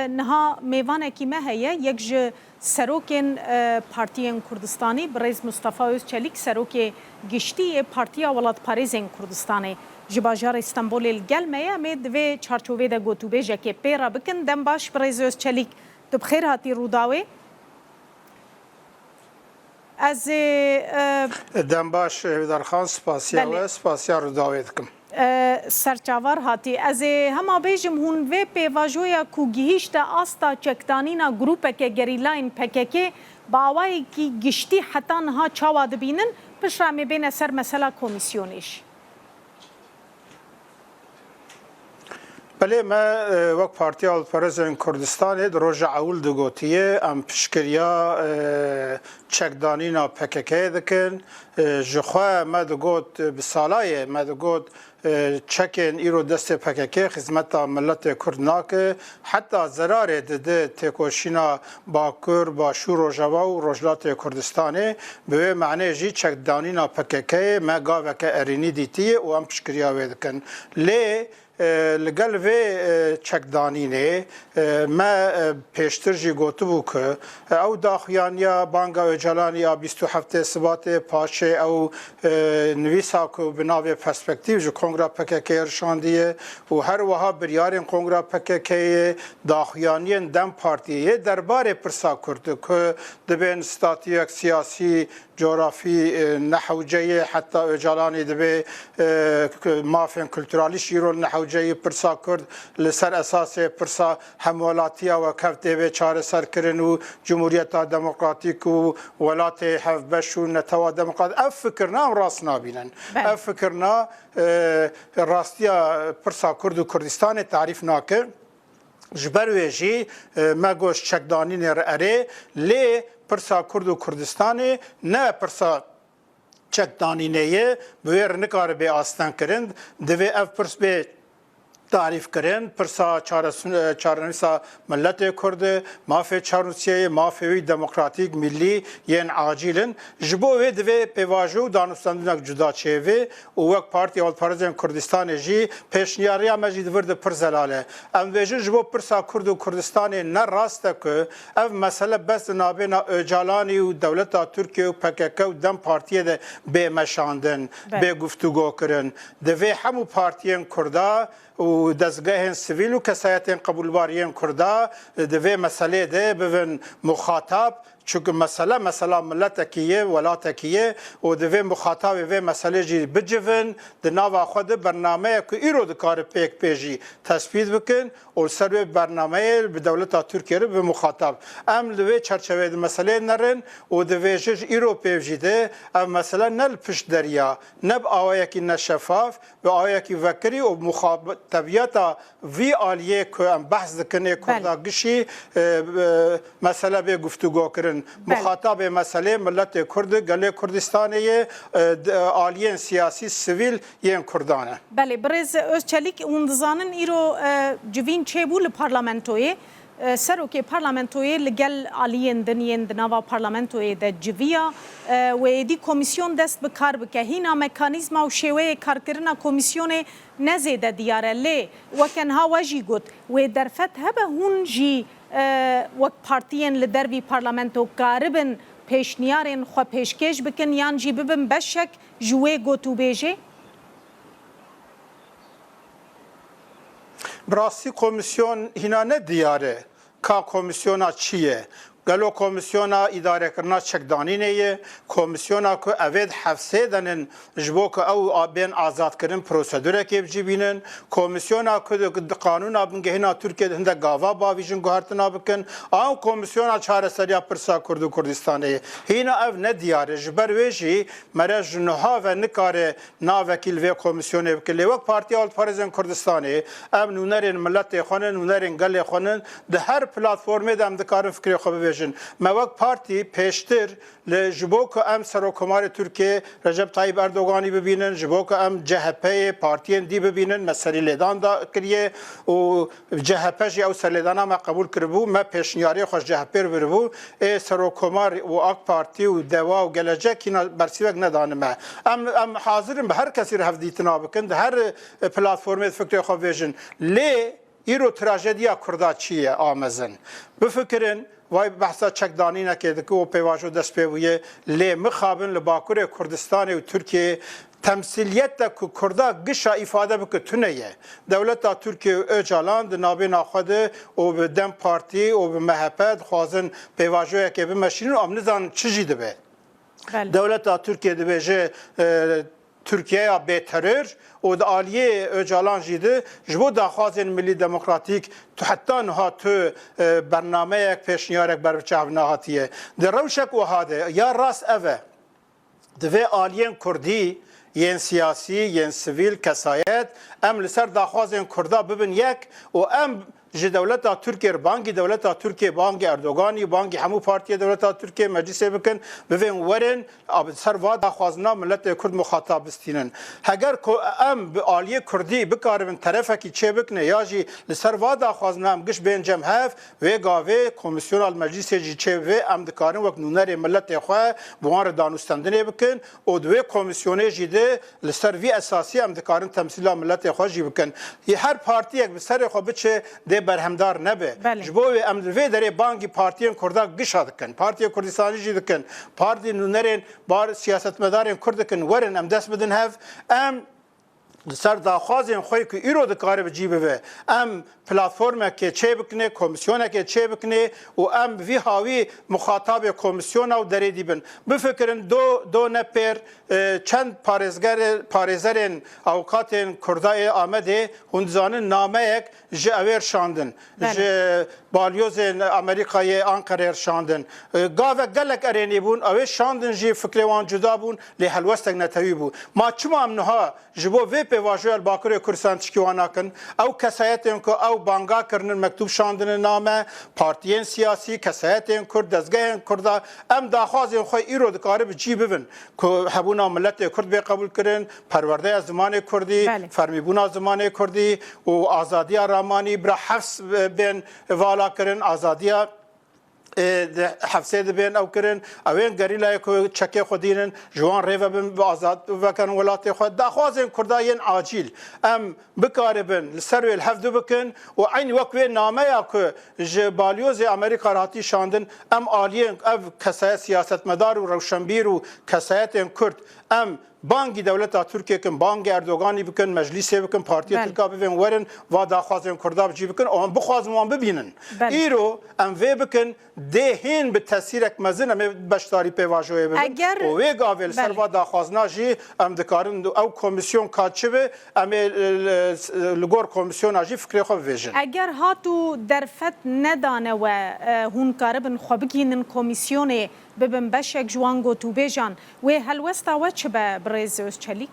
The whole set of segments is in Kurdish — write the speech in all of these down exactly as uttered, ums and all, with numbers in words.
Niha mêvanekî me heye, yek ji serokên, e, partiyên Kurdistanî, birêz Mustafa Özçelik, serokê giştî yê Partiya Welatparêzên Kurdistanê, ji bajarê Stenbolê li gel me ye. Em ê di vê çarçovê de gotûbêjekê pê re bikin. Dem baş, birêz Özçelik, tu bi xêr hatî Rûdawê. Ez ê, e, Dem baş, Hêvîdar Xan, spasiya Belê. we, spasiya Rûdawê dikim. E, serçavar hatî. Ez ê hema bêjim, hûn vê pêvajoya ku gihîşte asta çekdanîna grûpeke gerîlayên P K K bi awayekî giştî heta niha çawa dibînin? Piştre em ê bêne ser mesela komîsyonê jî. Belê, me, e, wek Partiya Welatparêzên Kurdistanê di roja ewil de gotiye, em piştgiriya, e, çekdanîna P K K'ê dikin. E, ji xwe me digot, e, bi sala ye, me digot, e, çekên îro destê P K K xizmeta miletê Kurd nake, heta zerarê dide têkoşîna Bakur, Başûr, Rojava û Rojhilatê Kurdistanê. Bi wê manê jî çekdanîna P K K'ê me gaveke erênî dîtiye û em piştgiriya wê dikin. Lê, e, li gel vê, e, çekdanînê, e, me, e, pêştir jî gotibû ku, e, ew daxuyaniya banga Ocalanî ya bîst û heftê Sibatê, paşê ew, e, nivîsa ku bi navê Perspektîf ji Kongra P K K'ê rişandiye û her wiha biryarên Kongra P K K'ê, daxuyaniyên DEM Partiyê yê derbarê pirsa Kurd ku dibên statuyek siyasî, coğrafî, e, ne hewce ye, heta Ocalanî dibê, e, k-, mafên kulturalî jî îro ne hewce ye, pirsa Kurd li ser esasê pirsa hemwelatiya wekhev tê vê çareserkirin û Cumhuriyeta Demokratîk û welatê hevbeş û netewa demokrat. Ev fikirna em rast nabînin. Belê. Ev fikirna, e, rastiya pirsa Kurd û Kurdistanê tarîf nake. Ji ber wê jî, e, me got çekdanînê re erê, lê pirsa Kurd û Kurdistanê ne pirsa çekdanînê ye, bi wê re nikare bê astengkirin. Divê ev pirs bê tarîfkirin, pirsa çaresun-, e, çarenivîsa miletê Kurd e, mafê çarnûsiyê ye, mafê wî demokratîk, millî yên acîl in. Ji bo wê divê pêvajo û danûstandinek cuda çêbê. Û wek Partiya Welatparêzên Kurdistanê jî pêşniyariya me jî di vir de pir zelal e. Em dibêjin ji bo pirsa Kurd û Kurdistanê ne rast e ku ev mesele bes di navbêna Ocalanî û dewleta Tirkiye û P K K û DEM Partiyê de bê meşandin, Belê. bê guftûgo kirin. Divê hemû partiyên Kurda û dezgehên sivîl û kesayetên qebûlbar yên Kurda di vê meselê de bibin muxatab. Çunku mesele, mesela miletekî ye, welatekî ye û divê muxatabê vê meselê jî bicivin, di nava xwe de bernameyek ku îro dikare pêk bê jî tespît bikin û li ser wê bernameyê bi dewleta Tirkiye re bi muxatab. Em li vê çerçeveyê di meseleyê nerin û divêjin ji îro pê jî de ev mesele ne li pişt deriya, ne bi awayekî neşefaf, bi awayekî vekirî û muxatebiyeta vî aliyê ku em behs dikin ê Kurda Belê. gişî, e, e, mesele bê guftûgo kirin. Belê. Muxatabê meselê miletê Kurd, gelê Kurdistanê ye, e, d-, e, aliyên siyasî, sivîl yên Kurdan e. Belê, birêz Özçelik, hûn dizanin îro, e, civîn çêbû li parlamentoyê. E, serokê parlamentoyê li gel aliyên din yên di nava parlamentoyê de civiya, e, wê êdî komîsyon dest bi kar bike. Hîna mekanîzma û şêweyê karkirina komîsyonê ne zêde diyar e. Lê weke niha we jî got, wê derfet hebe hûn jî, e, wek partiyên li dervî parlamento karibin pêşniyarên xwe pêşkêş bikin yan jî bibin beşek ji wê gotûbêjê? Bi rastî komîsyon hîna ne diyar e. Ka komîsyona çi ye? Gelo komîsyona îdarekirina çekdanînê ye? Komîsyona ku evê di hefsê de nin ji bo ku ew a-, bên azadkirin prosedurekê bi cî bînin? Komîsyona ku di, di qanûna bingehîna Tirkiyê de hindek gava bavîjin guhertina bikin? An komîsyona çareseriya pirsa Kurd û Kurdistanê ye? Hîna ev ne diyar e. Ji ber wê jî mere ji niha ve nikare navekî li vê komîsyonê bike. Lê wek Partiya Welatparêzên Kurdistanê, em nûnerên miletê xwe ne, nûnerên gelê xwe ne, di her platformê de em dikarin fikrê xwe bibêjin. Me wek partî pêştir li, ji bo ku em Serokkomarê Tirkiyê Recep Tayyip Erdoganî bibînin, ji bo ku em C H P'yê, partiyên dî bibînin, me serî lêdan da kiriye û C H P jî ew serlêdana me qebûl kiribû, me pêşniyariyê xwe ji C H P re biribû. Ê Serokkomar û AK Partî û Deva û Gelecek hîna bersîvek nedane me. Em, em hazir in bi her kesî re hevdîtina bikin, di her, e, platformê de fikrê xwe bêjin. Lê Îro trajediya Kurda çi ye a mezin? Bifikirin, vay behsa çekdanînekê dike û pêvajo dest pê bûye, lê mixabin li Bakurê Kurdistanê û Tirkiyeyê temsîliyet de ku Kurda gişa îfade bike tune ye. Dewleta Tirkiye û Ocalan di navbêna xwe de û bi DEM Partî û bi MHP dixwazin pêvajoyekê bimeşînin û em nizanin çi jî dibe. Belê. Dewleta Tirkiye dibêje, e, Tirkiyeya bêteror û di aliyê Ocalan jî de ji bo daxwazên milî demokratîk tu heta niha tu, e, bernameyek, pêşniyarek ber bi çav nehatiye. Di rewşek wiha de ya rast ev e. Divê aliyên Kurdî, yên siyasî, yên sivîl, kesayet, em li ser daxwazên Kurda bibin yek û em ji dewleta Tirkiye re, bangî dewleta Tirkiye, bangî Erdoganî, bangî hemû partiyê dewleta Tirkiye meclîsê bikin, bivên werin, a, bi ser va daxwazina miletê Kurd muxatab bistînin. Heger ku em bi aliyê Kurdî bikaribin terefekî çêbikine ya jî li ser va daxwazina em giş bên cem hev, wê gavê komîsyona li meclîsê jî çêbibe, em dikarin wek nûnerê miletê xwe bi wan re danûstendinê bikin û di wê komîsyonê jî de li ser vî esasî em dikarin temsîla miletê xwe jî bikin. Yê her partiyek bi serê xwe biçe dê berhemdar nebe. Belê. Ji bo wê em li vê derê bangî partiyên Kurda gişa dikin. Partiyê Kurdistanî jî dikin. Partî nûnerên bar siyasetmedarên Kurd dikin. Werin em dest bidin hev. Em li ser daxwazên xwe ku îro dikare bi cî bibe. Em platformekê çêbikine, komîsyonekê çêbikine û em bi vî hawî muxatabê komîsyona û derêdî bin. Bifikirin do, do ne pêr, e, çend parêzgerê-, parêzerên, awkatên Kurda yê Amedê, hûn dizanin nameyek ji ewê re şandin. Belê. Ji balyozên Amerîkayê Anqerê re şandin. E, gavek gelek erênî bûn, ewê şandin jî fikrê wan cuda bûn, lê helwestek netewî bû. Ma çima em niha ji bo vê pêvajoya li Bakurê Kurdistan tişkî wan nakin? Ew kesayetên ku ew banga kirinin, mektûb şandine name, partiyên siyasî, kesayetên Kurd, dezgehên Kurda, em daxwazên xwe îro dikare bi cî bibin ku hebûna miletê Kurd bê qebûlkirin, perwerdeya zimanê Kurdî, Belê. fermîbûna zimanê Kurdî û azadiya ramanî, bira hefs bên vala kirin, azadiya, e, di hefsê dibên ew kirin, ew ên gerîlayê ku çekê xwe dînin, ji wan rê ve bin, bi azad vekin welatê xwe. Daxwazên Kurda yên acîl em bikaribin li ser wê li hev du bikin û eynî wek wê nameya ku ji balyozê Amerîka re hatî şandin, em aliyên ev kesayet, siyasetmedar û rewşenbîr û kesayetên Kurd, em bangî dewleta Tirkiyê bikin, bangî Erdoganî bikin, meclîsê bikin, partiya Belê. Tirka bivên werin, va daxwazên Kurda bi cî bikin, û em bixwazin wan bibînin. Belê. Îro em vê bikin, dê hîn bi tesîrek mezin em ê beşdarî pêvajoyê bibin. Eger Û wê gavê li ser Belê. va daxwazina jî em dikarin ew komîsyon ka çi be, em ê, e, li gor komîsyona jî fikrê xwe bivêjin. Eger hat û derfet nedane we, e, hûn karibin xwe bigihînin komîsyonê, bibin beşek ji wan gotûbêjan. Wê helwesta we çi be, birêz Ozçelîk?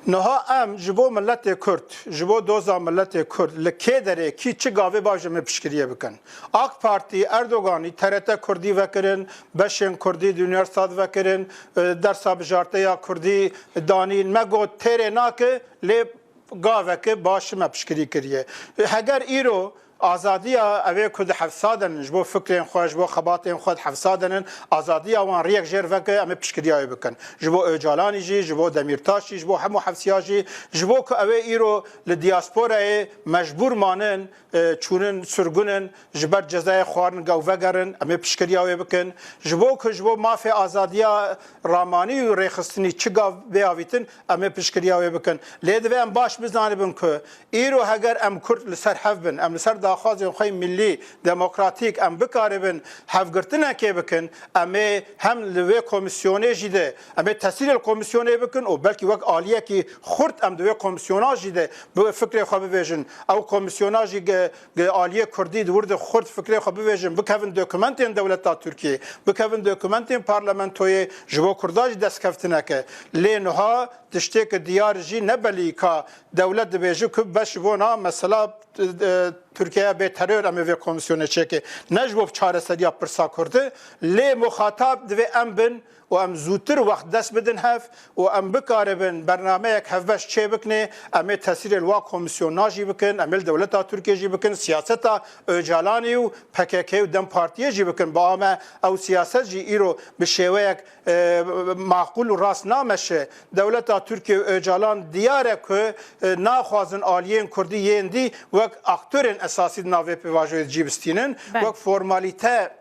Niha em ji bo miletê Kurd, ji bo doza miletê Kurd li kê derê kî çi gavê baş em ê piştgiriyê bikin. AK Partî, Erdoganî T R T Kurdî vekirin, beşên Kurdî di unîversîta de vekirin, e, dersa bijartê ya Kurdî danîn. Me got têrê nake, lê gaveke baş me piştgirî kiriye. Heger îro azadiya ew ê ku di hefsa de ne, ji bo fikrên xwe, ji bo xebatên xwe di hefsa de ne, azadiya wan riyek jê re veke, em ê piştgiriya wê bikin. Ji bo Ocalanî jî, ji bo Demîrtaş jî, ji bo hemû hefsiya jî, ji bo ku ew ê îro li diasporayê mecbûr manin, e, çûnin, sirgunin, ji ber cezayê xwarin gew vegerin, em ê piştgiriya wê bikin. Ji bo ku ji bo mafê azadiya ramanî û rêxistinî çi gav bê avîtin, em ê piştgiriya wê bikin. Lê divê em baş bizanibin ku îro heger em Kurd li ser hev bin, em li ser daxwazên xwe yê millî, demokratîk, em bikaribin hevgirtinekê bikin, em ê hem li wê komîsyonê jî de, em ê tesîrê li komîsyonê bikin û belkî wek aliyekî xurt em di wê komîsyona jî de bi fikrê xwe bivêjin. Ew komîsyona jî ge-, Aliyê Kurdî di wir de xurt fikrê xwe bivêjin, bikevin dokumentên dewleta Tirkiyê, bikevin dokumentên parlamentoyê, ji bo Kurda jî destkeftineke. Lê niha tiştê ku diyar jî ne belî ka dewlet dibêje ku bes ji bona mesela, e, Tirkiyeya bê teror em ê vê komîsyonê çêke. Ne ji bo çareseriya pirsa Kurd e, lê muxatab divê em bin û em zûtir wext dest bidin hev û em bikaribin bernameyek hevbeş çêbiknê, em ê tesîrê li wa komîsyona jî bikin, em ê li dewleta Tirkiyê jî bikin, siyaseta Ocalanê û P K K û DEM Partiyê jî bikin. Bi ame ew siyaset jî îro bi şêweyek, e, maqûl û rast nameşe. Dewleta Tirkiye û Ocalan diyar e ku, e, naxwazin aliyên Kurdî yên dî wek aktorên esasî di navê pêvajoyê de cî bistînin, Belê. wek formalîte,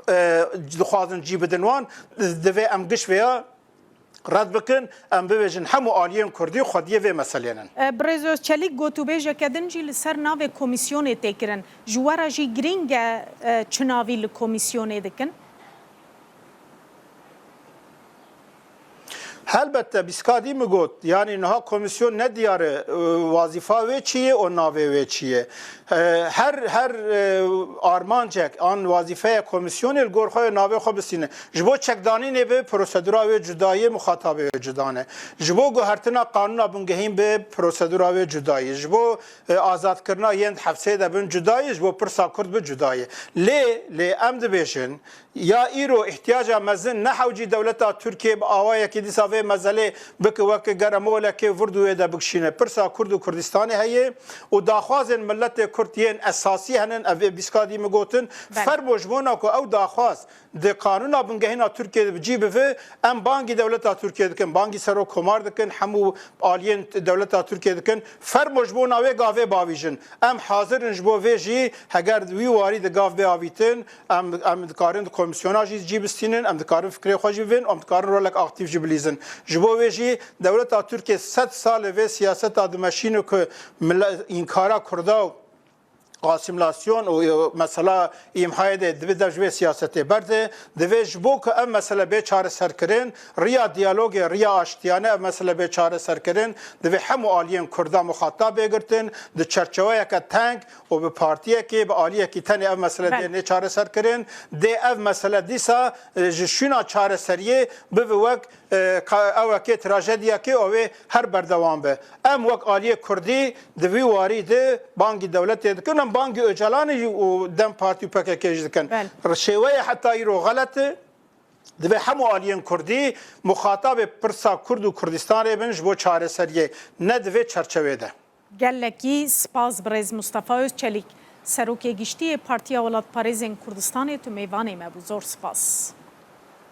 e, dixwazin cî bidin wan, divê em giş vêya red bikin, em bibêjin hemû aliyên Kurdî xwediyê vê meselê nin. E, Birêz Özçelik, gotûbêjeke din jî li ser navê komîsyonê tê kirin. Ji we re jî girîng e, e, çi navî li komîsyonê dikin? Helbette, bîskadî min got, yanî niha komîsyon ne diyar e, e, wazîfa wê çi ye û navê wê çi ye. E, her, her, e, armancek an wazîfeya komîsyonê li gor xwe ye navê xwe bistîne. Ji bo çekdanînê bi prosedura wê cuda ye, muxatabê wê cuda ne. Ji bo guhertina qanûna bingehîn bi prosedura wê cuda ye. Ji bo, e, azadkirina yên di hefsê de bin cuda ye, ji bo pirsa Kurd bi cuda ye. Lê, lê em dibêjin, Ya îro îhtiyaca mezin ne hewcî dewleta Tirkiyê bi awayekî dîsa vê mezelê bike weke geremoyekê vir dû wê de bikişîne. Pirsa Kurd û Kurdistanê heye û daxwazên miletê Kurd yên esasî henin, ev ê bîskadî min gotin. Belê. Fermo ji bona ku ew daxwaz di qanûna bingehîna Tirkiyê de bi cî bive, em bangî dewleta Tirkiyê dikin, bangî serokkomar dikin, hemû aliyên dewleta Tirkiyê dikin. Fermo ji bona wê gavê bavîjin. Em hazir in ji bo vê jî, heger wî warî di gav bê avîtin, Em, em dikarin di komîsyona jî cî bistînin, em dikarin fikrê xwe jî bivên, em dikarin rolek aktîf jî bilîzin. Ji bo wê jî dewleta Tirkiye sed sal e vê siyaseta dimeşîne ku mile-, înkara Kurda û asîmîlasyon û, e, mesela îmhayê de dibe dev ji vê siyasetê berde. Divê ji bo ku ev mesele bê çareserkirin, riya diyalogê, riya aştiyane ev mesele bê çareserkirin, divê hemû aliyên Kurda muxatab bê girtin, di çerçeweyeke teng û bi partiyekê, bi aliyekî tenê ev mesele Belê. dê nê çareserkirin. Dê ev mesele dîsa, e, ji şûna çareseriyê bibe wek, e, ka-, ewekê trajediyekê û wê her berdewam be. Em wek aliyê Kurdî di vî warî de bangî dewletê dikin, em bangî Ocalanê jî û DEM Partî û P K K jî dikin. Belê. Şêweyê heta îro xelet e. Divê hemû aliyên Kurdî muxatabê pirsa Kurd û Kurdistanê bin ji bo çareseriyê, ne di vê çerçevê de. Gelekî spas birêz Mustafa Özçelik, Serokê Giştî yê Partiya Welatparêzên Kurdistanê, tu mêvanê me bû. Zor spas.